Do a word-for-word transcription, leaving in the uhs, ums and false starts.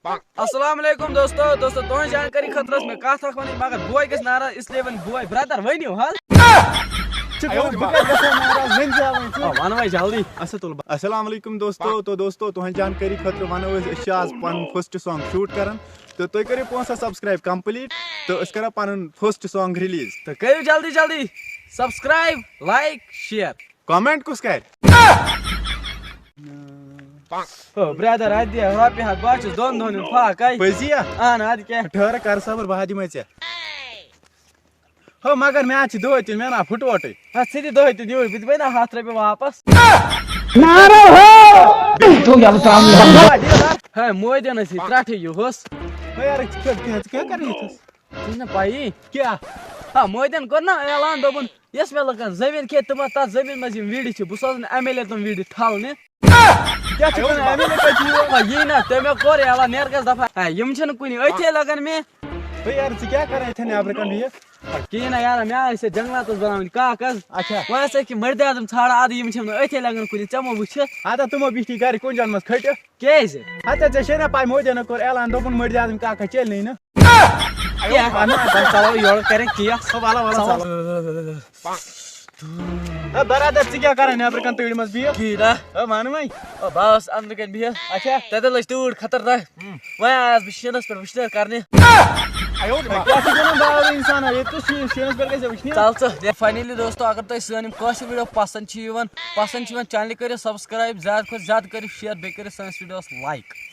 السلام علیکم دوستو۔ دوستو، تُہنٛز جانکٲری خٲطرٕ ٲس مےٚ کتھ اکھ ونٕنۍ، مگر بوے گژھِ ناراض، اس لیے ونہِ بوے، برادر، ؤنِو حظ۔ چھُ گوٚمُت، بہٕ کتہِ گژھٕ ہا ناراض؟ ؤنۍ زِ ہا وۄنۍ ژٕ۔ آ، ونہٕ وۄنۍ جلدی۔ اچھا، تُل بہٕ۔ السلام علیکم دوستو۔ تو دوستو، تُہنٛز جانکٲری خٲطرٕ ونو أسۍ، أسۍ چھِ آز پنُن first song shoot کران۔ تہٕ تُہۍ کٔرِو پانٛژھ ہتھ subscribe complete تہٕ أسۍ کرو پنُن first song release۔ تہٕ کٔرِو جلدی جلدی subscribe، like، share۔ Comment کُس کرِ؟ او برادر، اتہِ دِ رۄپیہِ ہتھ، بہٕ حظ چھُس دۄن دۄہن ہُنٛد فاقے۔ پٔزی ہا؟ اہن، ادٕ کیٛاہ؟ ٹھٔہر، کر صبر، بہٕ ہا دِمے ژےٚ۔ ہو، مگر مےٚ حظ چھِ دۄہے تیٚلہِ، مےٚ نا پھُٹووٹٕے۔ ہا، ژٕ دِ دۄہے تیٚلہِ یوٗرۍ، بہٕ دِمے نا ہتھ رۄپیہِ واپس۔ نعرہ ہو! بیٚیہِ تھوٚو یَلہٕ ترٛاونہٕ۔ ہے، مودیَن ٲسۍ یہِ ترٛٹھٕے یِہُس۔ ہے یارٕ، ژٕ کیٛاہ، کیٛاہ، ژٕ کیٛاہ کران ییٚتھَس؟ ژےٚ چھےٚ نا پَیی؟ کیٛاہ؟ ہا، مودیَن کوٚر نا اعلان، دوٚپُن، یۄس مےٚ لُکَن زٔمیٖن کھیٚیہِ، تِمَن تَتھ زٔمیٖن منٛز یِم وِرِ چھِ، بہٕ سوزَن ایم ایل اے تِم وِرِ ٹھَلنہِ۔ کیٛاہ چھُ کران؟ اَمی نہٕ کَتہِ یِوان؟ وۄنۍ یی نہ، تٔمۍ کوٚر یَلہٕ، نیر گژھ دَفا۔ ہے، یِم چھِنہٕ کُنہِ، أتھے لَگَن مےٚ۔ ہے یارٕ، ژٕ کیٛاہ کران یِتھَے نٮ۪برٕ کَنہِ بِہِتھ؟ کِہیٖنۍ نہ یارٕ، مےٚ آسہِ جنٛگلاتَس بَناوٕنۍ کاکَز۔ اچھا۔ وۄنۍ آسہِ کہِ مٔردِ اعظم ژھانٛڈان، اَدٕ یِم چھِنہٕ مےٚ أتھے لَگَن کُنہِ، ژےٚ مہ وٕچھِتھ۔ ہَتہ تِمو بِہتھی گَرِ کُنہِ جایہِ منٛز کھٔٹِتھ۔ کیٛازِ؟ ہَتہ ژےٚ چھے نہ پَے، مودیَن کوٚر اعلان، دوٚپُن مٔردِ اعظم کاکَز چَلہِ نہٕ یہِ نہٕ۔ کیٛاہ؟ اَہَن حظ، بَس چَلاوو یورٕ کَرٮ۪ن کیس۔ وَلہٕ، وَلہٕ، چَلو۔ ہے برادر، ژٕ کیٛاہ کران نٮ۪برٕ کَنہِ تۭرِ منٛز بِہِتھ؟ کِہیٖنۍ نا۔ ہے وَن وۄنۍ۔ او، بہٕ اوسُس أنٛدرٕ کَنہِ بِہِتھ۔ اچھا۔ تَتٮ۪ن لٔج تۭر خطرناک۔ ہُم۔ وۄنۍ آیس بہٕ شیٖنَس پٮ۪ٹھ وٕشنیر کرنہِ۔ ہے کیٛاہ چھُکھ وَنان باورٕ اِنسانا؟ ییٚتہِ کُس شیٖن؟ شیٖنَس پٮ۪ٹھ گژھِ وٕشنیر؟ ژَل ژٕ۔ Finally دوستو، اگر تۄہہِ سٲنۍ یِم کٲشِر video پسنٛد چھِ یِوان، پسنٛد چھِ یِوان، channel کٔرِو subscribe، زیادٕ کھۄتہٕ زیادٕ کٔرِو share، بیٚیہِ کٔرِو سٲنِس videoس like۔